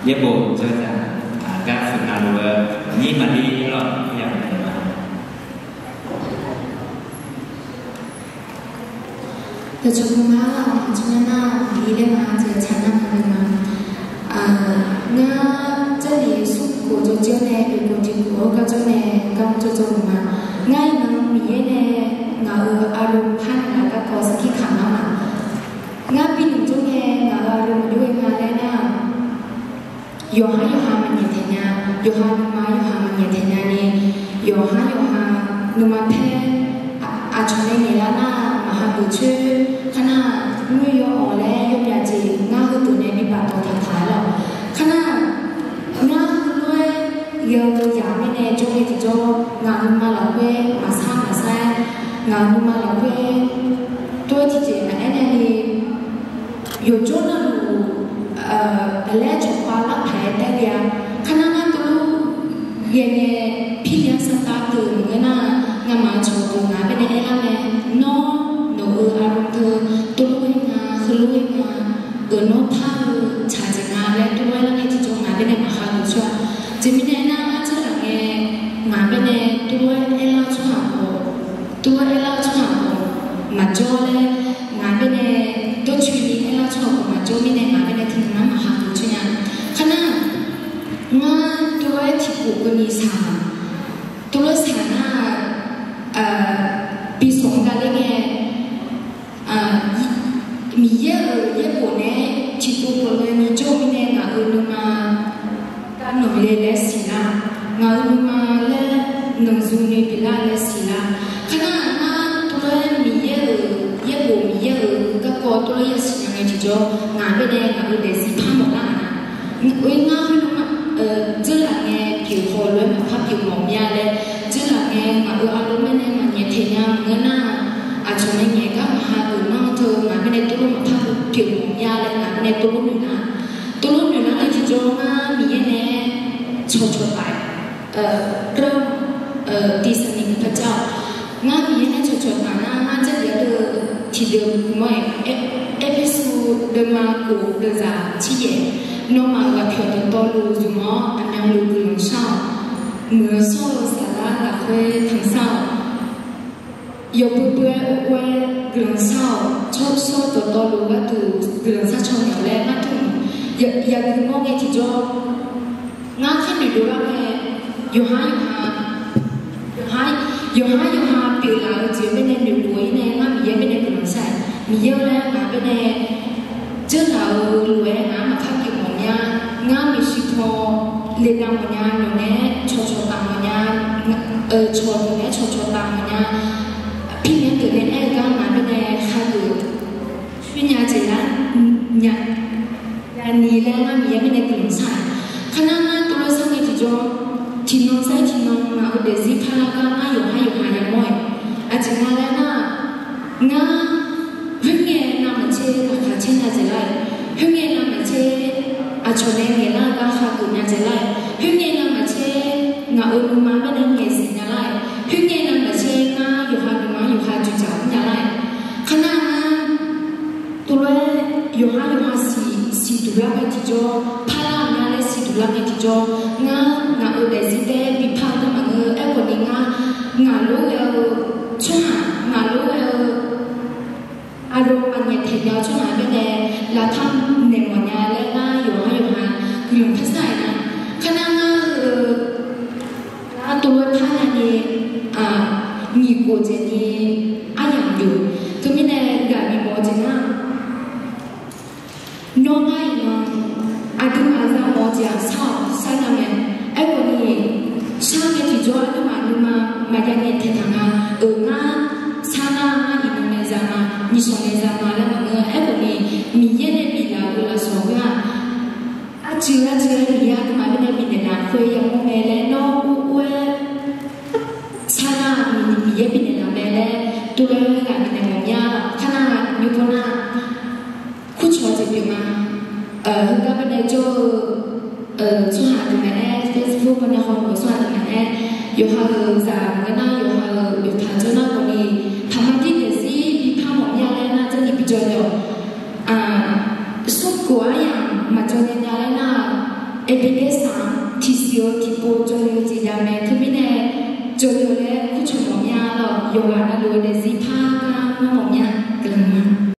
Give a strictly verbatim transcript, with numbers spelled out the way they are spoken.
Yaerbof dzawrzaq, gar fuq navluf-eu nyir maqlir lawr, yamq ma. Dawqcawq pu ma-a, aqcawq nar nar-aq, aqli laer ma-a, jeq tsaq nar ma-a. Ngar, Jarlif smrkhof jawrjir-awr nae oeqkhof tiqkhof-awr garjawr nae garmr jawrjawr-eu ma. Ngar iqnan Miqyaer nae ngaq-euq aqloq par naeqlaf garkawv sarkir kamq lar ma. Ngar bi nmq jawr nae ngaq-euq aqloq maqjawr-eu nga laer nar-aq, yawqhar yawqha maqnyaef taeq nya, yawqha nuima yawqha maqnyaef taeq nya ni, yawqhar yawqha nuima paer aqcawq nae ngaeqlar nar-aq, maqha geuf coer. Kar nar-aq, mr yawawq laer yawmyaq jeq ngar heudeuq nae bi bafdawq taqtaq-aer lawq. Kar nar-aq, ngar heulof-aer ghae-eu yaq mirnae jawr-aer tiqjawr, ngaq-euq nuima lafkhoer maqsar maqsar-aer, ngaq-euq nuima lafkhoer tov-aer tiqjeq maqaer nae ni, yawqjawr navluf, aqlaer cawqpav larpaq-aer taer le-a. Kar nar ngar tov-aer ghae ngae, pirli-anr sartav deuq maqngeur nar-aq, ngamaf cawqdeuq ngaq baenae aerlar mae. Nawr, nawq-euq aqloq teu, tov lof-aer nga, heulof-aer nga, geuf nawr par-eu tsaqjeq nga laer tov lof-aer lar ngae tiqjawr ngaq baenae maqha geuf coer-a. Jeq mirnae aernar, ngar dzeurlaf ngae, ngaq baenae tov lof-aer aerlar-eu tsawrhaq khawf, tov lof-aer aerlar-eu tsawrhaq khawf maqjawr laer, ngaq baenae dawrcoeni aerlar-eu tsawrhaq khawf maqjawr mirnae ngaq baenae teunar maqha geuf coer nya. Kar nar, ngar tov lof-aer tiqkhof keuvni shaq-aq, tov lof-aer shaq nar-aq, bi sawq-anr gavler ngae, Miqyaer-euq yaerbof nae tiqpov pov-aer ni jawr-eu mirnae ngaq-euq nuima gar nanqle laer siqlar, ngaq-euq nuima laer nanqzuni pyeuflar laer siqlar. Kar nar-aq, ngar tov lof-aer Miqyaer-euq yaerbof Miqyaer-euq garkawv tov lof-aer yasiq nya ngae tiqjawr, ngaq baenae ngaq-euq daefzir par mawf lar-aq, oe ngar khoerlof-aer dzeurlaf ngae pyeuf haw lof-aer maqpar pyeuf mawf mir-a laer, dzeurlaf ngae ngaq-euq aqloq baenae maqnyaef taeq nya maqngeur nar-aq, aqcawq nae nyaef gar maqha geuf nar-eu teu ngaq baenae tov lof maqpar pyeuf mawf mir-a laer ngaq baenae tov lof noeq nar, tov lof noeq nar ngae tiqjawr ngar Miqyaer nae cawqcawq taf-aer เอ่อ เริ่ม เอ่อ ตีสนิทพระเจ้า Ngar Miqyaer nae cawqcawq taf nar, ngar Jarlif-anr deuq tiqdeuq mawr-aer, Erpersu deuvma khof deuvzaq tser yaef, nawmaf ghaqpyawq dawqtawvluf zmq-awr aqmyanluf guiqlanq shar-awq. Muiq-eu shawr-eu saflar lafkhoer tanqsar-awq. Yawbui bui-aer or or-aer guiqlanq shar-awq. Tsawrshawr dawqtawvluf gharduq guiqlanq shar caw naeq-awq laer ngar tmr yagui mawr ngae tiqjawr, ngar kharnoeq dovlar ngae, yawqhar yawqha, yawqhar yawqha pyeuflaf-eu jeq baenae noeqkhof-ir nae ngar Miqyaer baenae guiqlanq shar-aq, Miqyaer-or laer ngaq baenae dzeurlaf-eu lof-aer ngaq-anr maqpar pyeuf mawf mir-a. Ngar maeqshi paw ledav mawfnya, nawqnaeq-aer cawqcawq taf mawfnya, cawqdeuq naeq-aer cawqcawq taf mawfnya, pirnaeq deuq nae aer-eu gar ngaq baenae hageuf coer nya jeq lar nya ni laer ngar Miqyaer baenae guiqlanq shar-aq. Kar nar ngar tov lof-aer sar ngae tiqjawr, tiqnan sar-aer tiqnan ngaq-euq daefzir parlar gar ngar yawqhar yawqha yamawr-aer, aqjeq nga laer nar-aq, ngar khoerngae navmaqtser laqkhaq caer nya jeq lar-aer, khoerngae navmaqtser aqcawq nae ngaeqlar-eu gar hageuf nya jeq lar-aer, khoerngae navmaqtser ngaq-euq nuima baenae ngaeqzif nya lar-aer, khoerngae navmaqtser ngar yawqha nuima-anr yawqha dzoeqdzaq mr nya lar-aer, kar nar ngar tov lof-aer yawqhar yawqha siq siqduq lar ngae tiqjawr, parlar nya laer siqduq lar ngae tiqjawr, ngar ngaq-euq daefzir taef-aer bipar-eu gar maqngeur. Aerkhawf ni ngar ngaq lof ghae-eu tsawrhaq, ngaq lof ghae-eu aqloq maqnyaef taeq nya-eu tsawrhaq baenae lavpar naeq mawfnya laer ngar yawqhar yawqha guiqlanq par shar-aq nar, kar nar ngar-eu nar tov lof-aer parnya ni, nyiq khof jeq ni aryamq deuq teumirnae ghaq bif mawf-eu jeq nar, nawr ngar iqnan aqduimaf za mawf-eu jeq-aq shar-awq, shar nya mae. Aerkhawf ni, shar ngae tiqjawr aqduimaf nuima maqya naeq taeqtaq nga. Euq ngar shar nar ngar iqnan nae za ma, nyiqshawq nae za ma laer maqngeur. Aerkhawf ni, Miqyaer nae biflaf-eu lafsawq khoer-aq, arcuiv arcuiv-aer Miqyaer aqduimaf baenae bifnaeq laf khoer yamawr mae laer nawr ur ur-aer shar nar, Miqyaer bifnaeq laf mae laer tov lof-aer ghaq bifnaeq mawf mir-a. Kar nar nymr pov nar, kurcawq jeq pyeuf ma. Heugar baenae jawr-eu tsawrhaq deuq maqaer, Facebook baenae hawmuiq-eu tsawrhaq deuq maqaer, yawqha-euq zaq maqngeur nar, yawqha-euq yawqpaq jawr nar khawf ni, taqma dir daefzir bipar mawf mir-a laer nar, Jarlif bijawr nae-awq. Smrkhof aryamq maqjawr nae nya laer nar, Eqbeqber saq-anr tiqsiq-eu tiqpov jawr-eu jeq jav mae. Teumirnae jawr-eu laer kurcawq mawf mya lawq. Yawqghaq navluf-eu daefzir par gar mawr mawf mya guiqlanq ma.